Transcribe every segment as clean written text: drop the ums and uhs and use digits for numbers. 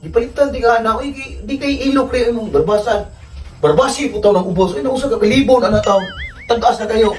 Gipalitan di ka na, uy, di kay ilok rin imong barbasan. Barbasi po ng ubos. Uy, nausa ka kalibon ana taon. Tag-as na kayo.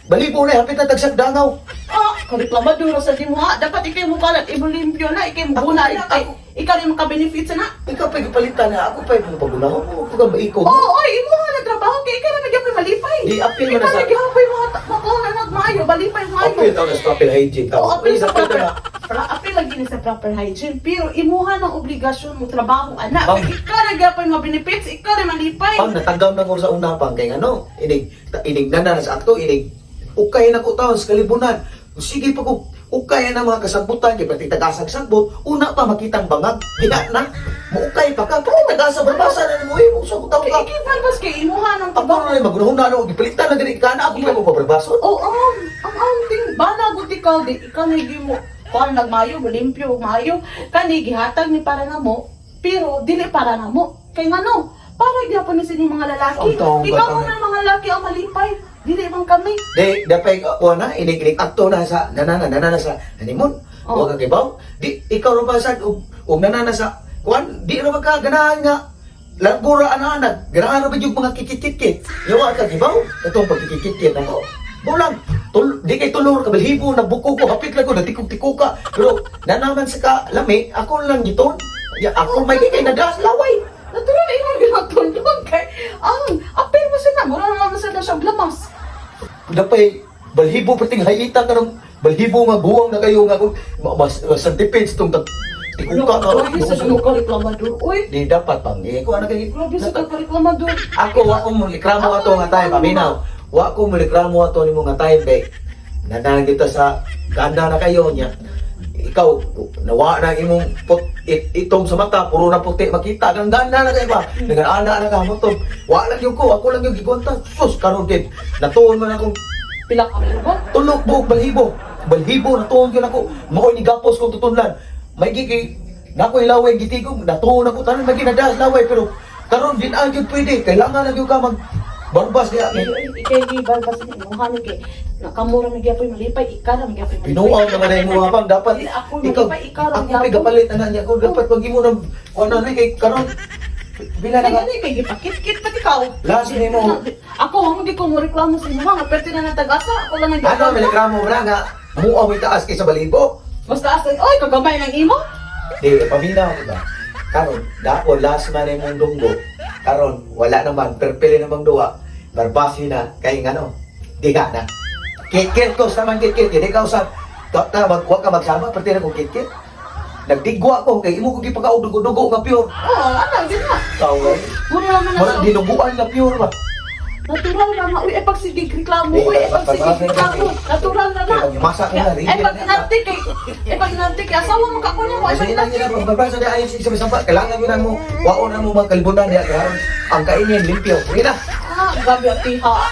Balibo na, hapit na tagsak dangaw. Ah, kareklamador sa di mo ha. Dapat ikay mo kalat, imo limpyo na, ikay mo guna, ikay, ikaw rin makabenefit sa na. Ikaw pa'y gipalitan na, ako pa'y mga pagunahon mo, ako ka maikog. Oo, oy, imo nga na trabaho kay ikaw na nagyapoy malipay. Di, apil mo na Ikaw nagyapoy mga makuha na nagmaayo, balipay maayo. Apil tao na sa proper hygiene tao. Oo, apil sa Apil proper, na. apil lagi ni sa proper hygiene. Pero imuha ng obligasyon mo trabaho, anak. Pang- Kay ikaw nagyapoy mga benefits, ikaw rin malipay. Pang natagam na ko sa una pang kay ano, inig inig na na sa akto inig ukay na ko taon sa kalibunan. Sige pa ko ukay na mga kasabutan kay pati tagasag sagbot, una pa makitang bangag, diha na. Muukay pa ka, pati tagasa barbasa na nimo eh, usa ko taon Kay ka. ikay balbas kay imuha ng Ako trabaho. na magunahon na ano, gipalitan na gani ka na ako pa mo pabarbason. Oo, ang ting bana gud ikaw di ikaw na mo kuan nagmayo mo limpyo maayo kani gihatag ni para namo pero dili para namo kay ngano para gyapon ni sining mga lalaki. Ang taong Ikaw bata man ang mga lalaki ang malipay, dili man kami. Di, dapay ko na inig inig akto na sa nanana nanana sa honeymoon. Oh. Wa ka kibaw. Di ikaw ra ba sa og nanana sa kuan di ra ba ka ganahan nga largura ana anak ganahan ra ba yung mga kikit-kit. Yawa ka kibaw katong pagkikit-kit ako. Bulang tul, di kay tulor ka balhibo nagbuko ko hapit lang ko natikog-tikog ka pero nanaman sa ka lami ako lang giton. Ya, ako may kay nadas laway. Natural imong ginatulog kay ang apil mo sila mura na man sila siyang lamas. Dapay balhibo perting hayita karong balhibo nga guwang na kayo nga kung mas mas tong tikuka ka. Grabe sa dulo ka reklamador oy. Di dapat pang eh ko ana kay Grabe sa ka reklamador. Ako wa ko mo reklamo ato nga time paminaw. Wa ko mo reklamo ato nimo nga time kay nanang dito sa ganda na kayo niya. Ikaw nawa na imong itong sa mata puro na puti makita kang ganda na kay ba. Nagan-ana na ka mo to. Wa lang yung ko ako lang yung gigonta. Sus karon kid natuon man akong Pila ka ba? Tulok buhok balhibo. Balhibo natuon gyud ako. Maoy ni gapos kong tutunlan. May gigi nako ilaway gitigom natuon ako tanan may ginadas laway pero karon din ang gyud pwede kailangan na gyud ka mag barbas diha. Ikay gi balbas ni imuha ni kay nakamura na gyapon malipay ikaw na gyapon malipay. Pinuaw naman na imo pang dapat Dili ako ikaw malipay, ikaw ra ako gyapon. pay gapalit ana niya ko dapat pag imo nang kuan na kay karon bila na Kaya ka ni kay gipakitkit pati ikaw. Last nimo. Ako hindi ko mo reklamo sa imuha nga pwede na natag-asa ako lang ang Ano may reklamo ra nga muaw may taas kaysa balhibo. Basta asa oy kagamay ng imo. Di, paminaw ko ba? Karon, dako last man imong dunggo. Karon, wala naman, perpili namang duwa. Barbasi na, kay ngano, diha na. Kikit ko sa man kikit, di ka usab. Ta, ta mag, wa ka magsama, perti na kong kikit. Nagdigwa ko, kay imo ko gipakaog dugo-dugo nga pure. Oh, ano gid na. Tawag. Mura naman na Mura sa dinuguan nga pure ba? Natural na nga, uy, ay pagsigig reklamo, Di, uy, ay basta- pagsigig basta- reklamo. Natural na na. Kaya masa ko na, Ay pag inanti kay, ay pag inanti kay, asawa mo ka ko na mo, ay Kasi pag ina inanti. nila, pagbabasa na ayon sa isang kailangan yun ang mo, waon na mo mga kalibunan diha, karon ang kainin, limpyo. Sige na. Ah, grabe ati ha.